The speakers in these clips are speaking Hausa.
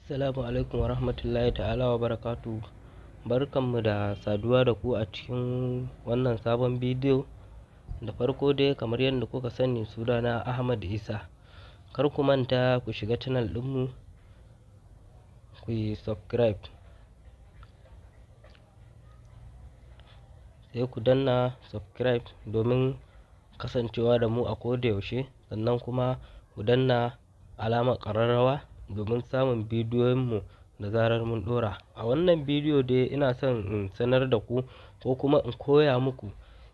Assalamu alaikum wa rahmatullahi ta'ala wa barakatuhu. Barkanmu da saduwa da ku a cikin wannan sabon bidiyo. Da farko dai, kamar yadda kuka sani, sunana Ahmad Isa. Kar ku manta ku shiga channel ɗinmu ku yi subscribe. Sai ku danna subscribe domin kasancewa da mu a koda yaushe, sannan kuma ku danna alamar ƙararrawa domin samun bidiyoyinmu da zarar mun ɗora. A wannan bidiyo dai ina son in sanar da ku ko kuma in koya muku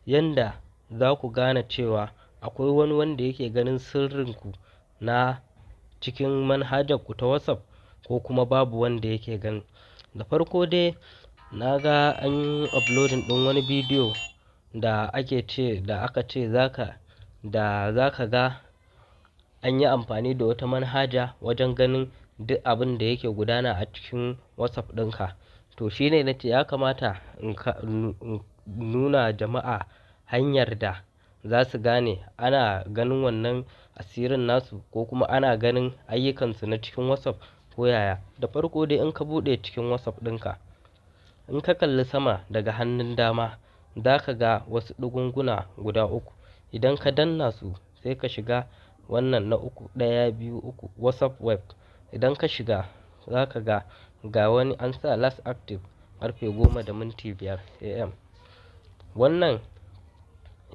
yanda za ku gane cewa akwai wani wanda yake ganin sirrinku na cikin manhajar ku ta WhatsApp ko kuma babu wanda yake gani. Da farko dai, na ga an yi uploading ɗin wani bidiyo da ake ce da aka ce zaka da zaka ga an yi amfani da wata manhaja wajen ganin duk abin da yake gudana a cikin WhatsApp ɗinka. To shine na ce ya kamata in nuna jama'a hanyar da za su gane ana ganin wannan asirin nasu ko kuma ana ganin ayyukansu na cikin WhatsApp ko yaya. Da farko dai, in ka buɗe cikin WhatsApp ɗinka, in ka kalli sama daga hannun dama, za ka ga wasu ɗigunguna guda uku. Idan ka danna su, sai ka shiga wannan na uku, ɗaya, biyu, uku, WhatsApp web. Idan ka shiga, za ka ga ga wani an sa last active ƙarfe 10:05 AM. Wannan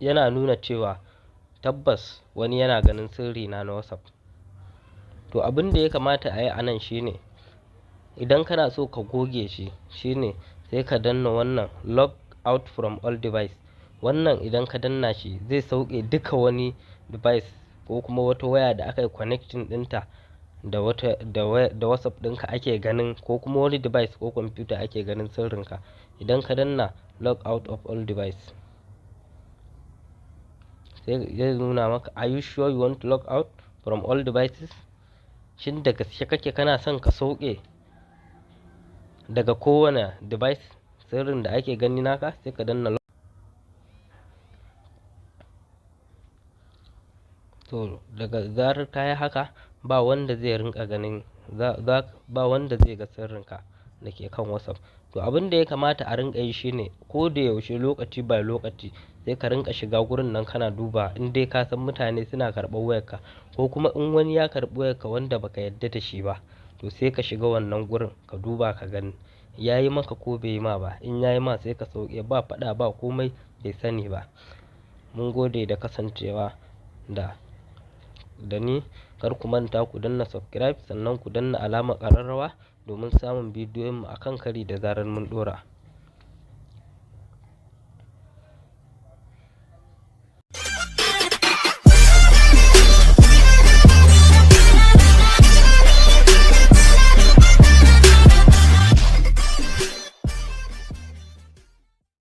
yana nuna cewa tabbas wani yana ganin sirrina na WhatsApp. To abin da ya kamata a yi a nan shine, idan kana so ka goge shi, shine sai ka danna wannan log out from all device. Wannan idan ka danna shi, zai sauke duka wani device ko kuma wata waya da aka yi connecting ɗinta da wata da waya da WhatsApp ɗinka ake ganin, ko kuma wani device ko kwamfuta ake ganin sirrinka. Idan ka danna log out of all device, sai zai nuna maka, "Are you sure you want to log out from all devices?" Shin da gaske kake kana son ka sauke daga kowane device sirrin da ake gani naka? Sai ka danna log. To daga zarar ka yi haka, ba wanda zai rinƙa ganin za, za ba wanda zai ga sirrinka da ke kan WhatsApp. To abin da ya kamata a rinƙa yi shine, ko da yaushe, lokaci by lokaci, sai ka rinƙa shiga gurin nan kana duba, in dai ka san mutane suna karɓar wayarka ko kuma in wani ya karɓi wayarka wanda baka yarda da shi ba, to sai ka shiga wannan gurin ka duba ka gani ya yi maka ko bai yi ma ba. In ya yi ma, sai ka sauke, ba faɗa ba komai, bai sani ba. Mun gode da kasancewa da ni. Kar ku manta ku danna subscribe, sannan ku danna alamar ƙararrawa domin samun bidiyoyinmu a kan kari da zarar mun ɗora.